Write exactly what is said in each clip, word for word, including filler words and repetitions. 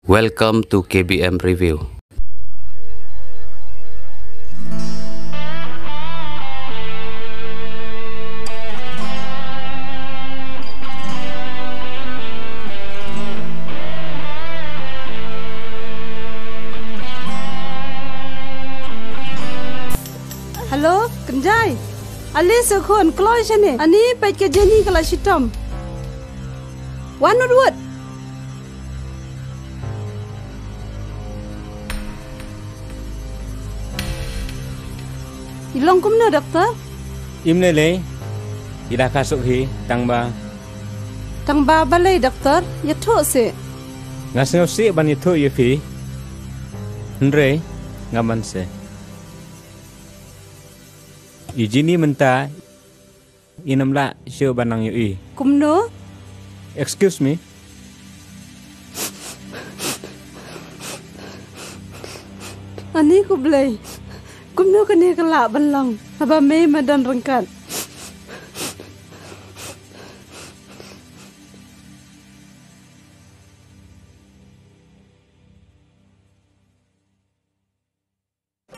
Welcome to K B M Review. Hello, Kynjai. Ale sa khun, kloi shane. Ani peit ka Jenny ka la shitom. Wan wut wut. I long kumno, doktor? Im lei lei. I la kha suk hi, tang ba. Tang ba balei, doktor? Ïathuh seh. Nga sngewsih ban ïathuh ïa phi. Hynrei ngam ban seh. I Jenny mynta in ym lah shuh ban nang ïohi. Kumno? Excuse me. Ani ko Blei. Kumno kane ka lah ban long haba me ma don ryngkat?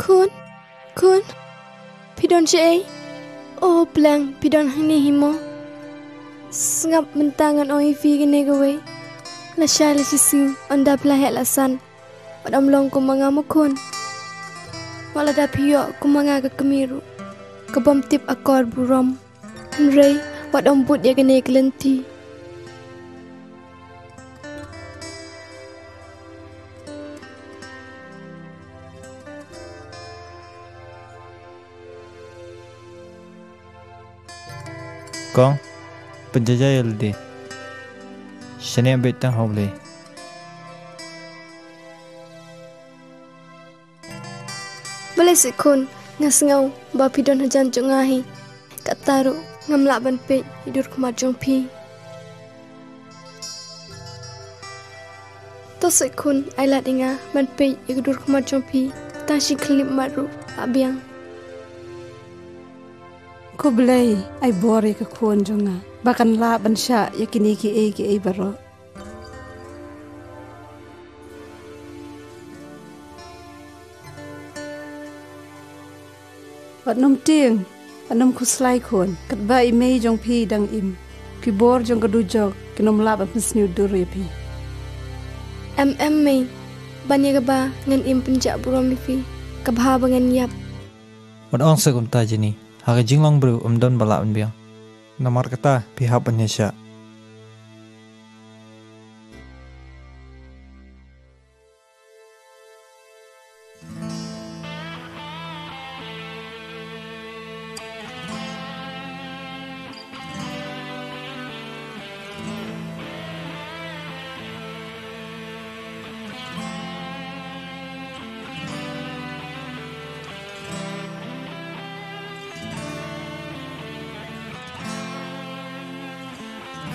Khun, khun, phi don shaei? O Blei, phi don hangne hi mo? Sngap mynta ngan ong ïa phi kane kawei. Lashai lashisngi ynda phi la heh la san, wat ym long kum ma nga mo khun. Wat lada phi ïoh kum ma nga ka kmie ruh ka bym tip akor burom. Hynrei wat ym bud ïa kane ka lynti. Kong, pynjaja ïa lade. Shane beit tang ha U Blei. Balei seh khun, nga sngew ba phi don hajan jong nga hi. Katta ruh ngam lah ban peit ïa i dur khmat jong phi. To seh khun, ai lad ïa nga ban peit ïa ka dur khmat jong phi tang shi khyllipmat ruh lah biang. Ko Blei, ai bor ïa ka khun jong nga ba kan lah ban shah ïa kine kiei kiei baroh. Wat nym tieng, wat nym khuslai khun, katba i mei jong phi dang im. Ki bor jong ka dujok kin ym lah ban pynsniew dur ïa phi. Em em mei, ban ïa kaba ngan im pynjah burom ïa phi, ka bha ba ngan ïap. Wat ong seh kumta Jenny, ha ka jinglong briew ym don ba lah ban biang. Namar kata phi hap ban ïashah.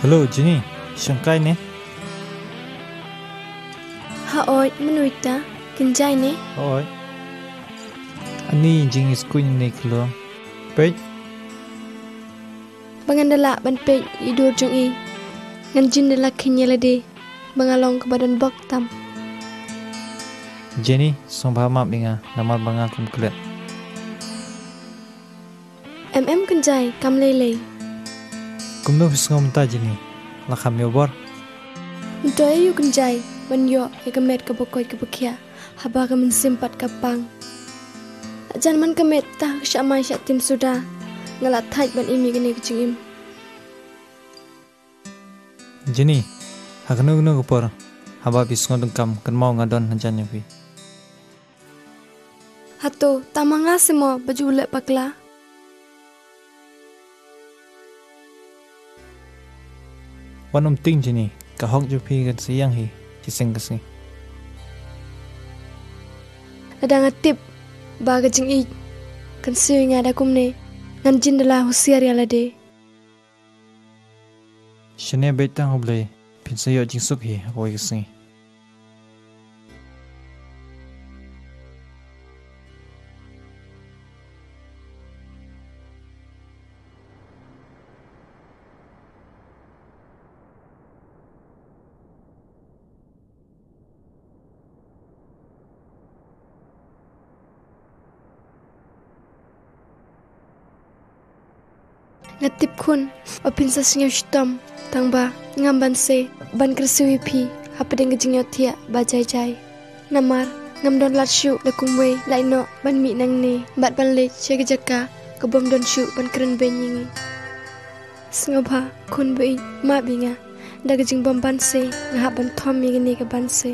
Hello, Jenny, shong kai ne? Haoid, mynta, Kynjai ne? Haoid. Ani jingïaskuin ne khlong. Peit. Ba ngan da lah ban peit ïa i dur jong i. Ngan jin da lah kheiñ ïa lade ba nga long kaba don bok tam. Jenny, sngewbha map ïa nga namar ba nga kum klet. Em em Kynjai, kam lei lei. Kumno phi sngew mynta Jenny? La kham ïoh bor? Mynta ïa u Kynjai ban ïoh ïa ka met kaba koit kaba khiah haba ka mynsiem pat ka pang. La jan man ka met tang ka shah mai shah tim suda. Nga la thait ban im ïa kane ka jingim. Jenny, ha kano kano ka por haba phi sngew donkam, kynmaw nga don hajan ïa phi. Hato tang ma nga seh mo ba ju leh bakla? Wat nym tieng Jenny, ka hok jong phi kan sa ïeng hi shisien ka sngi. Lada nga tip ba ka jingïeit kan siew ïa nga da kumne, ngan jin da lah husiar ïa lade. Shane beit tang ha U Blei, phin sa ïoh jingsuk hi ha kawei ka sngi. Nga tip khun, ba phin sa sngew shitom, tang ba ngam banse ban kyrsiew ïa phi hapdeng ka jingïohthiah ba jai jai. Namar ngam don lad shuh da kumwei lait noh ban mih nangne bad ban leit sha ka jaka ka bym don shuh ban kren beiñ ïa ngi. Sngewbha khun baieit, map ïa nga, da ka jingbym banse nga hap ban thom ïa kane ka banse.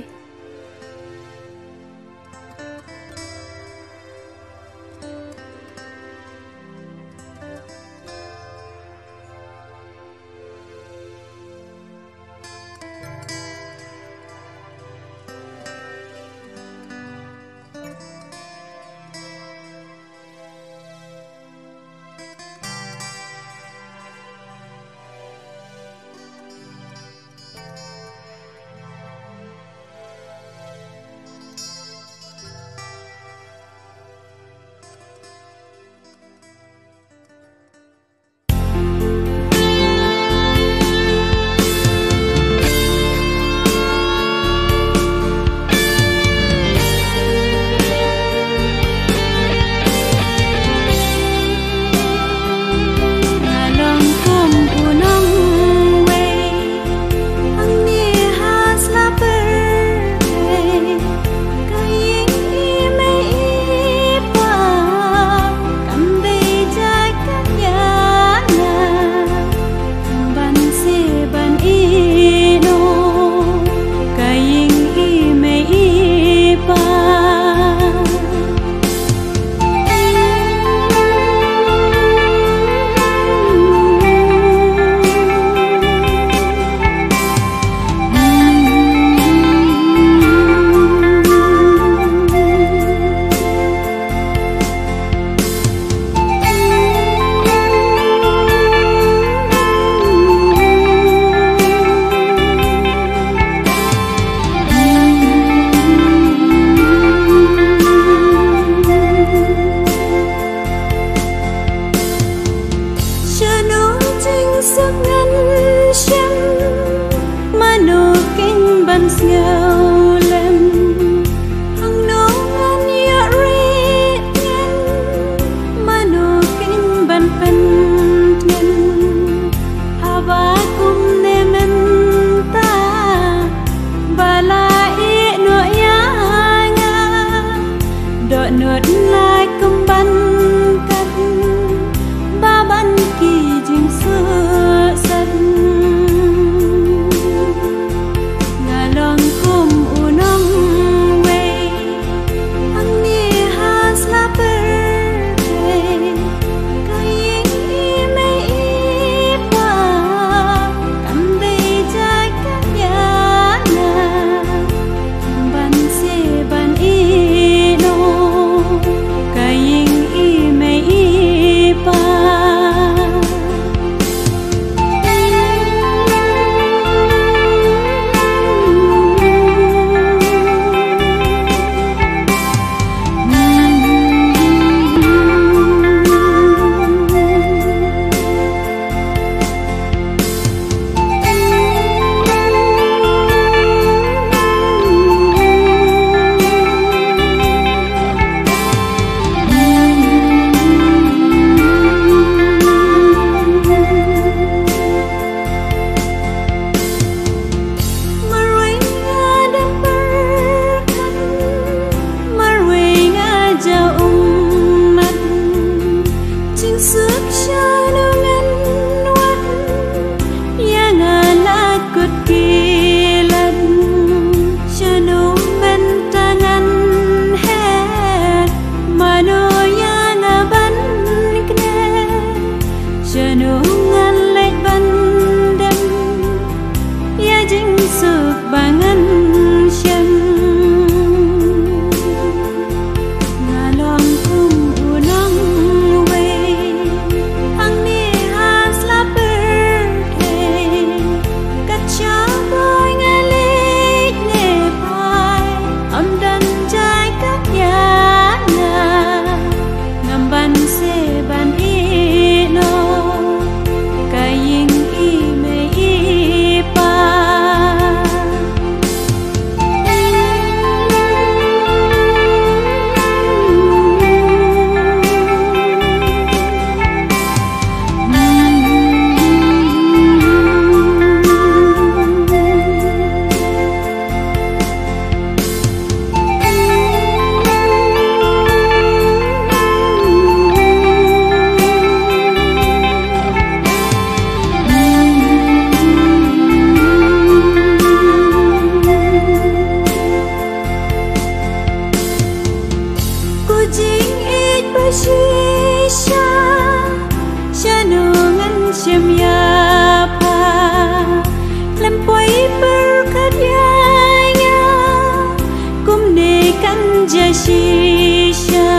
Ja shisha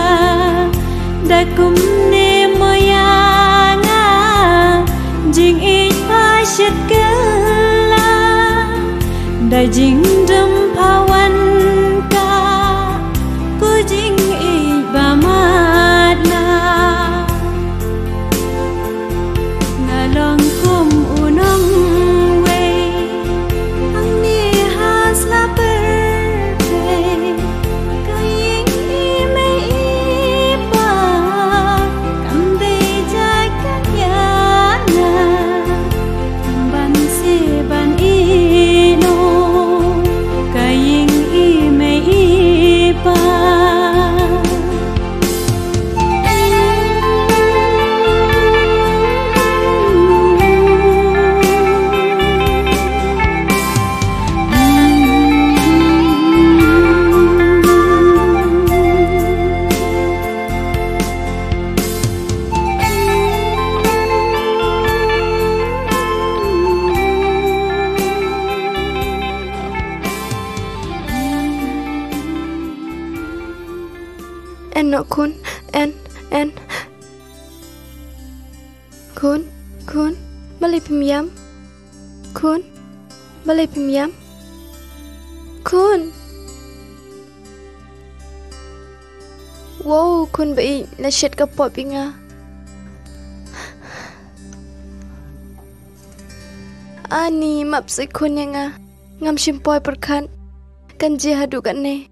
da kumne mo ïa nga, jingïeit pha shet kylla, da jingdum pha wan ka, ko jingïeit ba matlah. Nga long kum u nongwei hangne ha sla pyrthei. Ka ïing i mei i pa kam dei jait ka ïa nga, kam ban seh ban ïeh noh. Ka ïing i mei i pa. En noh khun, en, en. Khun, khun, balei phim ïam? Khun, balei phim ïam? Khun. Wow, khun ba ïeit, la shet ka pop ïa nga. Ani, map seh khun ïa nga. Ngam shym poi pyrkhat kan jia haduh katne.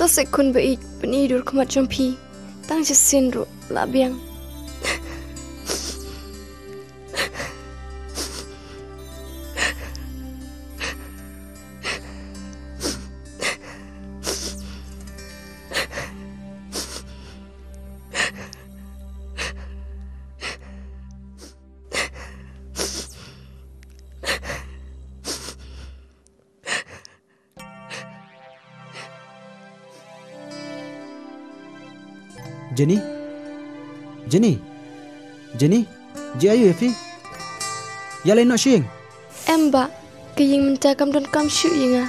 To seh khun ba ïeit, pyni dur khmat jong phi. Tang shisien ruh la biang. Jenny? Jenny? Jenny? Jia aiu ïa phi? Ïaleh noh sha ïing. Em bah, ka ïing mynta kam donkam shuh ïa nga.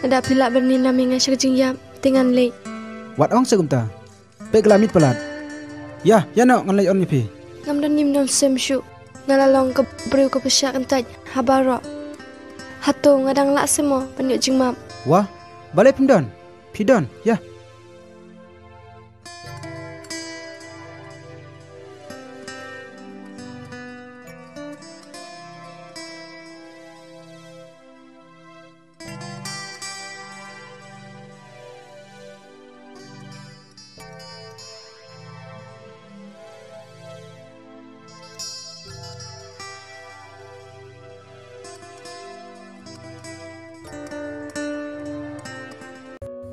Lada phi lah ban ïalam ïa nga sha ka jingïap, te ngan leit. Wat ong seh kumta. Peit ka la miet palat. Ïa, ïa noh ngan leit on ïa phi. Ngam don nim don sem shuh. Nga la long ka briew kaba shah kyntait ha baroh. Hato nga dang lah seh mo ban ïoh jingmap? Wah, balei phim don? Phi don, ïa.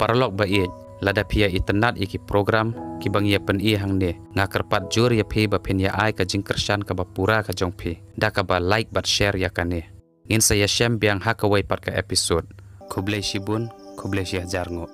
Paralok ba ïeit, lada phi ïa itynnad ïa ki program kiba ngi ïa pyni hangne, nga kyrpad jur ïa phi ba phin ïa ai ka jingkyrshan kaba pura ka jong phi da kaba like bad share ïa kane. Ngin sa ïashem biang ha kawei pat ka episode. Khublei shibun, khublei shihajar nguh.